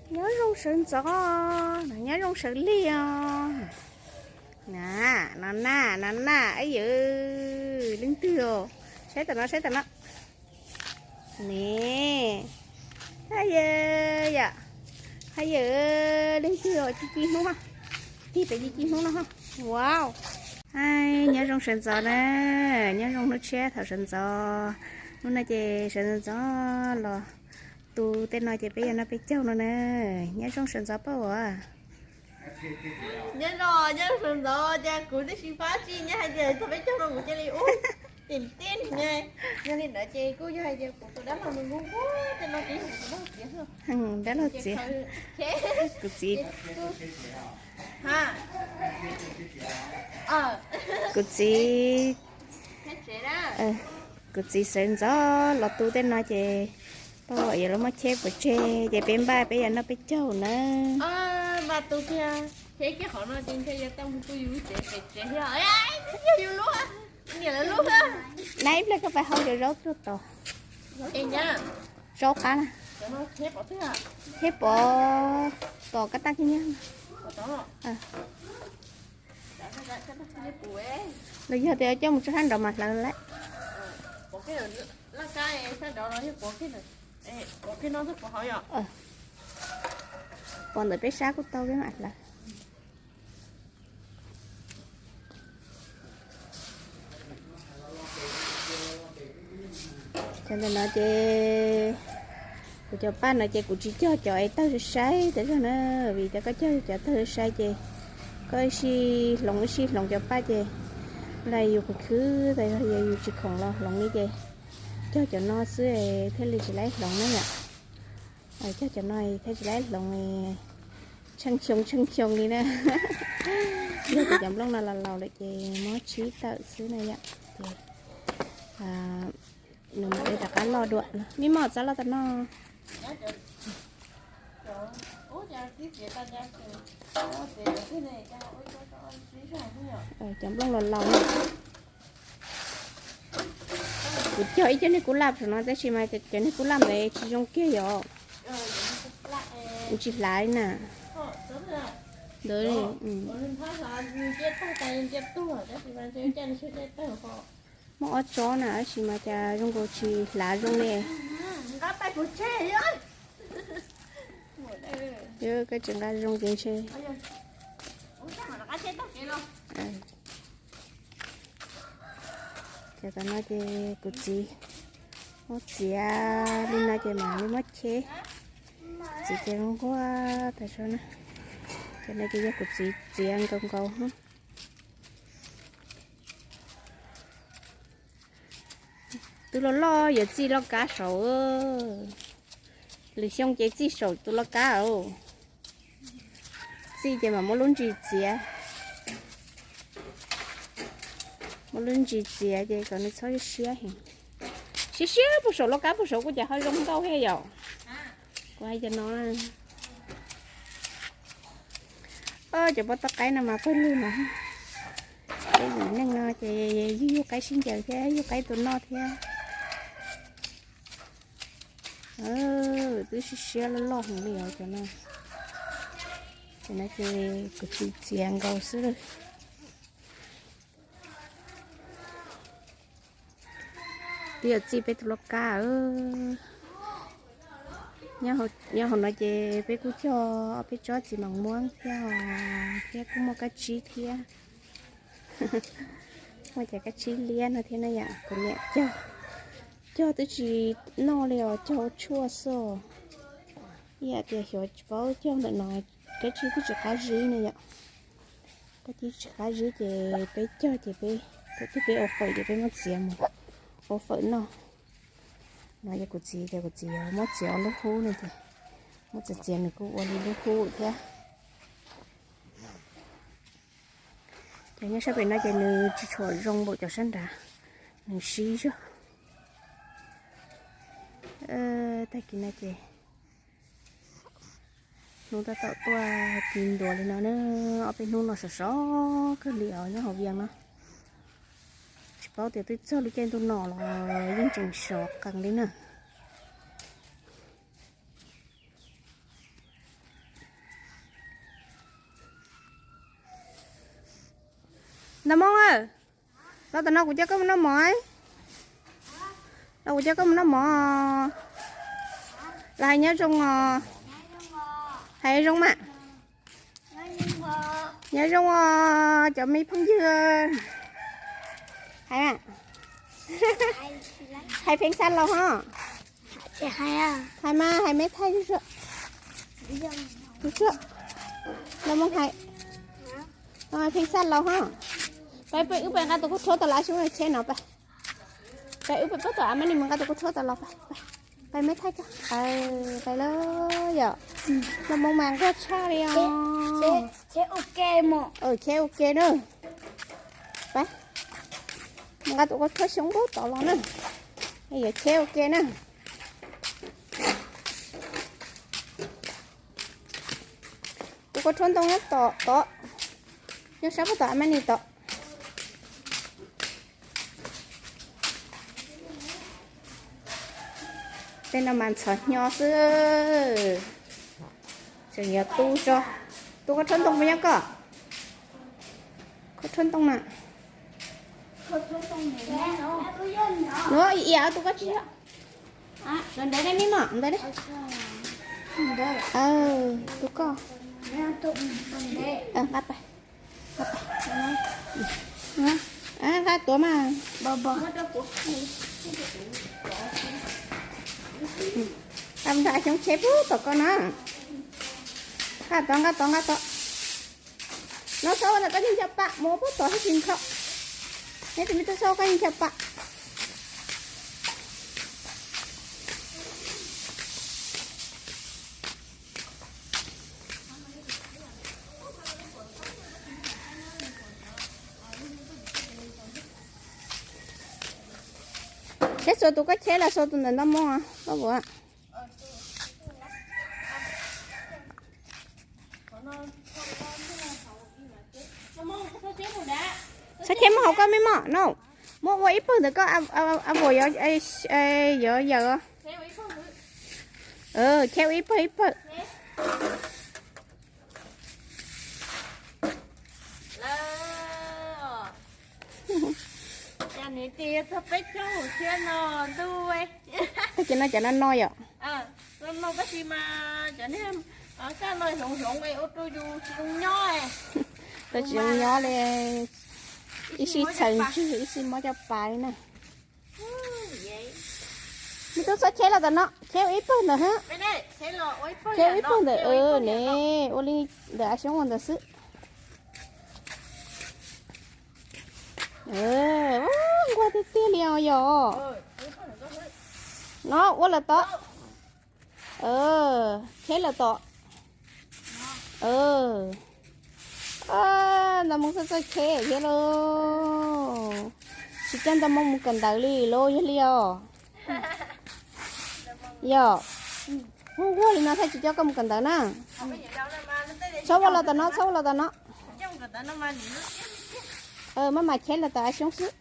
Nyob zoo sawv ntxov, nyob zoo sawv lig os. Na, no na, no na, yawm, leej twg os? Saib tam no, saib tam no. Ne, ha yawm, yawm, ha yawm, leej twg os? Ci ci hnub, tig pem ci ci hnub no. Wow. Nyob zoo sawv ntxov na, nyob zoo hnub tshiab thaum sawv ntxov. Hnub no ces sawv ntxov ntxov los tu tej no ces peb yuav noj peb caug no na. Nyob zoo sawv ntxov Paj Uas. Nyob zoo, nyob zoo sawv ntxov, ces kuv twb tsis paub tsis nyob hais tias thaum peb caug no kuv cia li ub, tim tij ne. Yog li ntawd ces kuj yog hais tias kuv tus dab laug nws nquag nquag tej no ces kuv tus dab laug txiav. Dab laug txiav. Kuv txiv. Kuv txiv, kuv txiv sawv ntxov los tu tej no ces Paj Uas yuav los muab cheb pov tseg ces peb npaj peb yuav noj peb caug na. Npaj tu kiag, cheb kiag qhov no ces ntshe yuav tau mus tu yus tsev pem tsev thiab. Yog yus lub, niam lawv lub. Nab ib pliag koj pais hau cov zaub tuaj tos. Zaub qab na. Cheb pov tos koj tab kiag nyob. Los yog tias coj mus tso sab nraud mas hlawv lawm. Pov ntawm peb sab kuj tau peb mam hlawv. Cov ntawm no ces kuv cov paj no ces kuv tsis cog cov es tawg sai sai tas zog na, vim cov koj cog cov tawg sai sai ces koj ib sij hloov ib sij hloov cov paj ces lawv yus khwv khwv tas zog, yog yus tsis khoom los hloov li ces cog cov no xwb thiaj li tsis laib hloov na yom. Cog cov no thiaj tsis laib hloov, tsheej xyoo tsheej xyoo li na. Yog tias cov nplooj no los laus lawm ces muab tsib tawm xwb na yom, ces nws mam li rov qab loj dua. Me mom, txav los tom no. Cov nplooj los laus na. Kuv cog ib co niag kub laj saum no tab sis mas cov niag kub laj ntawd tsis zoo kiag yom. Tsis hlav li na. Ntawd li. Muaj ob tsob na tab sis mas cas zoo nkaus tsis hlav zoo li. Yog koj tsis nqa zoo ces ntshe. Ces tam no ces kuv txiv muab txiav li no ces mam li muab cheb. Txiv ces nquag tas zog na. Cov no ces yog kuv txiv txiav nkaus nkaus. Tus loj loj yuav txij loj kab saud. Lwm xyoo ces txij saum tus loj kab os. Txij ces mam muab lub ntsis txiav. Muab lub ntsis txiav ces kom nws txhob siab heev. Siab siab puag saum loj kab puag saud kuj cas ho zoo nkauj thiab yom. Kuv hais cov no na. Cov pob toj qaib no mas pawg lug no. Peb yim neej no ces yug yug qaib sib ncaws thiab yug qaib tua noj thiab. Twb siab siab loj loj heev li os cov no. Cov no ces kuv txiv txiav nkaus xwb lawm. Twb yog txij peb tus loj kab. Nyob hauv no ces peb kuj cog ob peb tsob txiv mam muab thiab, thiab kuj muaj kab tsib thiab. Muaj cov kab tsib liab no thiab na yom, kuv niam cog. Cog twb tsis noj li os, cog ua tshuaj xwb os. Ib yam tias xyov tsis paub cog ntawm no, kab tsib twb tsis qab zib na yom. Kab tsib tsis qab zib ces peb cog ces peb, thaum twg peb ua fawm ces peb muab txiav mus ua fawm noj. No yog kuv txiv ces kuv txiv muab txiav ua lub hub no ces muab txiav txiav nws kuj ua li lub hub thiab. Ces nyob sab pem no ces nws tsis tshua zoo npaum cov sab nrad, nws sib zog. Tag kis no ces hnub tab tom tuaj ci ntuas li no na, ob peb hnub no sov sov kawg li os nyob hauv Vias no. Tsis paub tias twb txog lub caij ntuj no los yeej tseem sov qees li na. Nag Hmoob, los tom no kuv coj koj mus noj mov. Los kuv coj koj mus noj mov. Los hais nyob zoo os. Hais zoo mas. Nyob zoo os cov me phooj ywg. Hais, hais pheej xaj laus ho. Hais mas, hais me thaij. Los hais pheej xaj laus ho. Peb, wb peb nqa tus kub rhuab tau los xyoob tsheb no peb. Peb wb peb pab tom a me ni mus nqa tus kub rhuab tau los peb. Peb me thaij ko. Peb lawm yom. Los mus mas nquag tshaj li os. Cheb ua ke na. Peb mus nqa tus kub rhuab xyoob npab tod los na. Yuav cheb ua ke na. Tus kub rhuab ntoo nyob tom tod, nyob sab pab tom a me ni tod. Tej no mas ntxhov hnyo xwb. Tseem yuav tu zog. Tus kub rhuab ntoo puas nyob koj? Kub rhuab ntoo na. Nuav ia tus kub tsis yog. Ntawd ne, me mom, ntawd ne. Tus koj. Nqa pais. Nqa tuav mas. Nqa nrog xyoob tsheb pub tom koj na. Nqa tod, nqa tod, nqa tod. No txhob ua ntawm koj yeej ncho pam mus pub tod thiab tsis nkhaus. Neb tus me tub txhob koj yeej ncho pam. Tsheb xuas tus koj cheb los xuas tus ntawm nta moo koj puas? Txhob cheb mus hauv koj me mom no. Muab ua ib pawg ntawm koj, a vos yuav yawm. Cheb ua ib pawg ib pawg. Tag kis no cov no no yom. Tau tsis zoo nyob li, ib sij txhaws ntswg ib sij mob caj pas li na. Me tub txhob cheb los tom no, cheb ua ib pawg ntawd hab. Cheb ua ib pawg ntawd ne, ua li ntawm a xyoob ua ntawd xwb. Nquag tiag tiag li os yom. No ua lawm tom. Cheb lawm tom. Nta moo txawj txawj cheb thiab lauj. Tsis coj nta moo mus kawm ntawv li lauj, yog li os. Yog, nquag nquag li no thiaj tsis coj koj mus kawm ntawv na. Txhob ua los tom no, txhob ua los tom no. Maj mam cheb los tom a xyoob xwb.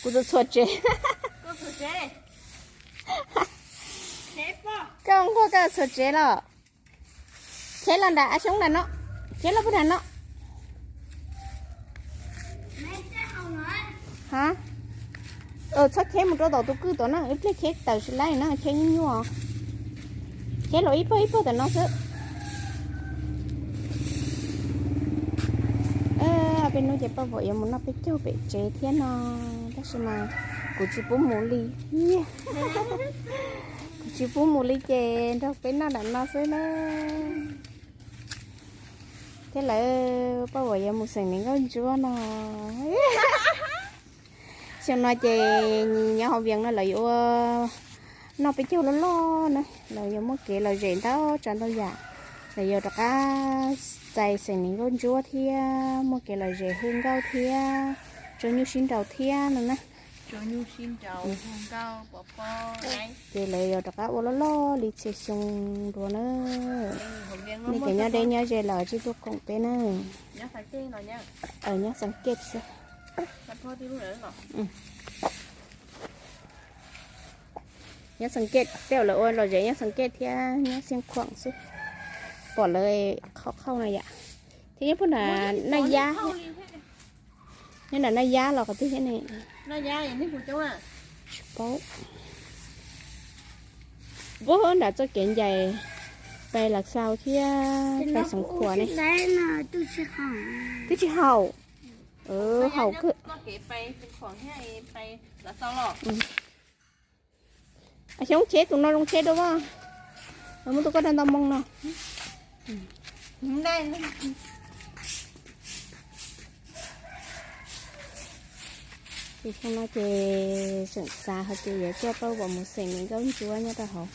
Kuv tus txhua tsev. Koj nquag koj txhua tsev los. Cheb los nram a xyoob nram no. Cheb los puag nram no. Txhob cheb mus rau tom tus kwj tom na, ib pliag cheb tawm tsis laib na, cheb nyuaj nyuaj. Cheb los ib pawg ib pawg tom no xwb. Peb hnub ces Paj Vuam yuav mus noj peb caug pem tsev thiab no, tab sis mas kuv tsis pub mus li. Kuv tsis pub mus li ces nrog peb noj nram no xwb na. Thiab lawv Paj Vuam yuav mus xeem niam nkauj ntsuab no. Xyoo no ces nyob hauv Vias no lawv yuav ua noj peb caug loj loj na, lawv yuav muaj kev lom zem ntau tsav ntau yam. Lawv yuav rov qab txais xeem niam nkauj ntsuab thiab muaj kev lom zem hu nkauj thiab tsuas nyuj sib nraus thiab no na. Ces lawv yuav rov qab ua loj loj li txhia xyoo dua na. Nej cov nyob deb nyob ze los tsij tuaj koom peb na. Nyob Xeev Kej xwb. Nyob Xeev Kej, tej zaum lawv ua lom zem nyob Xeev Kej thiab nyob Xiav Khuam xwb. Pom lawv qhauj qhauj no yom. Thiab nyob puag nram Naj Yab, nyob nram Naj Yab los qhov twg thiab ne? Tsis paub. Puag nram txoj kev ncaim pais Lav Xaus thiab pais Xeev Khuam ne. Twb tsis haum. Haum kawg. Xyoob, cheb tus no zoo cheb dua as. Muab tus koj rau ntau moo no. Ces xyoo no ces tseem xav hais tias yuav coj Paj Vuam mus xeem niam nkauj ntsuab nyob rau hauv,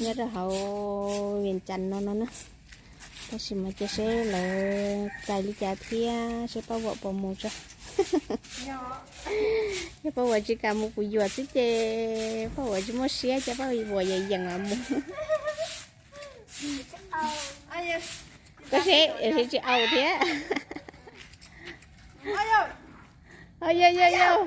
nyob rau hauv Vias Cas no no na. Tab sis mas cia seb lawv txais li cas thiab seb Paj Vuam puas mus tso. Yog Paj Vuam tsis kam mus kuv yuam xwb ces Paj Vuam tsis muaj siab ces Paj Vuam yeem yeem los mus. Koj seb tsis au thiab. Yog yog yog.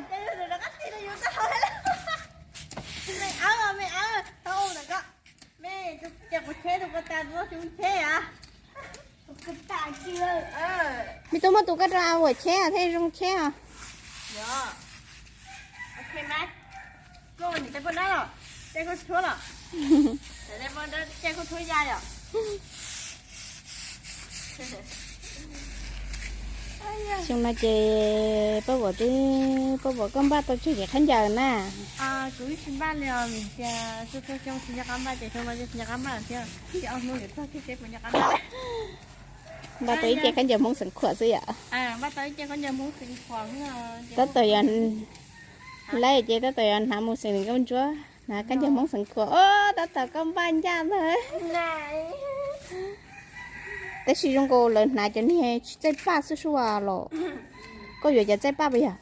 Me tub, muab tus koj rau Vuam cheb thiaj zoo cheb os. Xyoo no ces Paj Vuam twb, Paj Vuam koj npaj tau tsawg cev khaub ncaws na? Npaj tau ib ce khaub ncaws Hmoob Xeev Khuam xwb yom. Tab tom yog, lawv ces tab tom yog hnav mus xeem niam nkauj ntsuab, hnav khaub ncaws Hmoob Xeev Khuam. Os, tab tom koj npaj ncaj ntag. Tab sis zoo nkaus lawv hnav cov niag tsis txaij paj xwb sua los. Koj yuav cov txaij paj puas yog?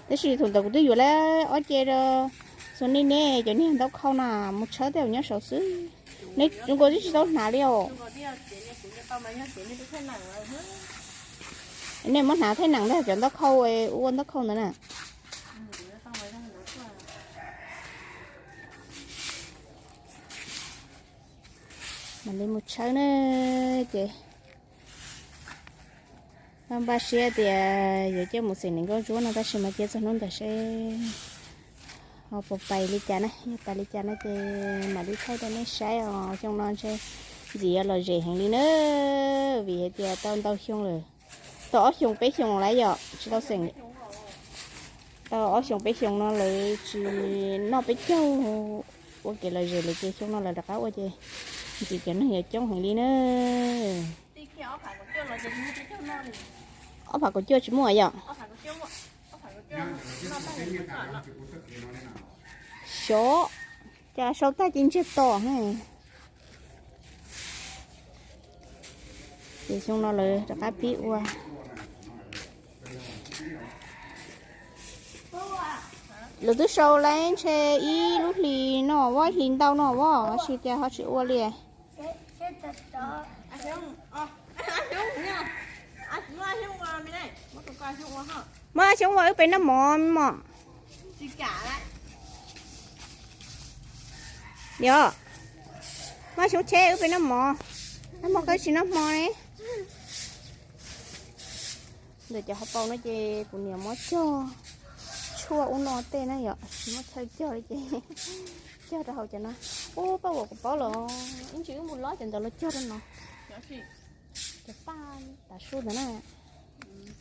Tab sis thaum ntawd kuv twb yuav lawm ob ce rau Xus Nis ne, cov niag ntaub khau na, mus tshawb tej zaum nyob saud xwb. Nej zoo nkaus twb tsis tau hnav li os. Nej muab hnav thaij neem ntag, cov ntaub khau, ua ntaub khau ntawd na. Mam li mus tshawb na, ces npaj siab tias yuav coj mus xeem niam nkauj ntsuab no, tab sis mas cia txog hnub ntawd seb ho puas pais li cas na. Yog pais li cas no ces mam li thaij rau nej saib os. Xyoo no ntshe ntxim yuav lom zem heev li na, vim hais tias tau ntau xyoo lawm, tau ob xyoos peb xyoos lawm yom tsis tau xeem. Tau ob xyoos peb xyoos no lawv tsis noj peb caug ua kev lom zem lawm ces xyoo no lawv rov qab ua ces ntxim cov neeg yuav coob heev li na. Ob phav kaum cuaj tsis muaj yom. Xyov, cas sau tag ces ntsiag to. Ces xyoo no lawv rov qab pib ua. Lawv twb sau lawm ntshe ib lub hlis no, ib hlis ntau no, tab sis cas ho tsis ua li. Muab xyoob ua wb pem noj mov mog. Yog, muab xyoob cheb wb pem noj mov. Noj mov koj tsis noj hmo ne. Ntawm cov hauv paus no ces kuv niam muab cog tshuaj ub no tej na yom, tsis muaj chaw cog li ces cog rau hauv cov no. Ub, Paj Vuam kuv paub los, ib ntsis wb mus lob cov ntawd los cog rau no. Cov paj tav su ntawd na.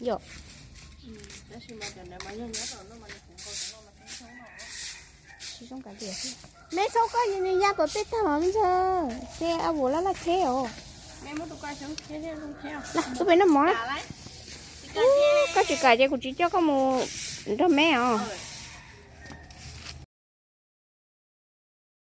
Yom. Tsis zoo kav liam. Neb txhob koj ya kom peb tag los me ntxawg, ces a vuam laj laj cheb os. Wb pem noj mov na. Koj tsis kam ces kuv tsis coj koj mus nrog me os.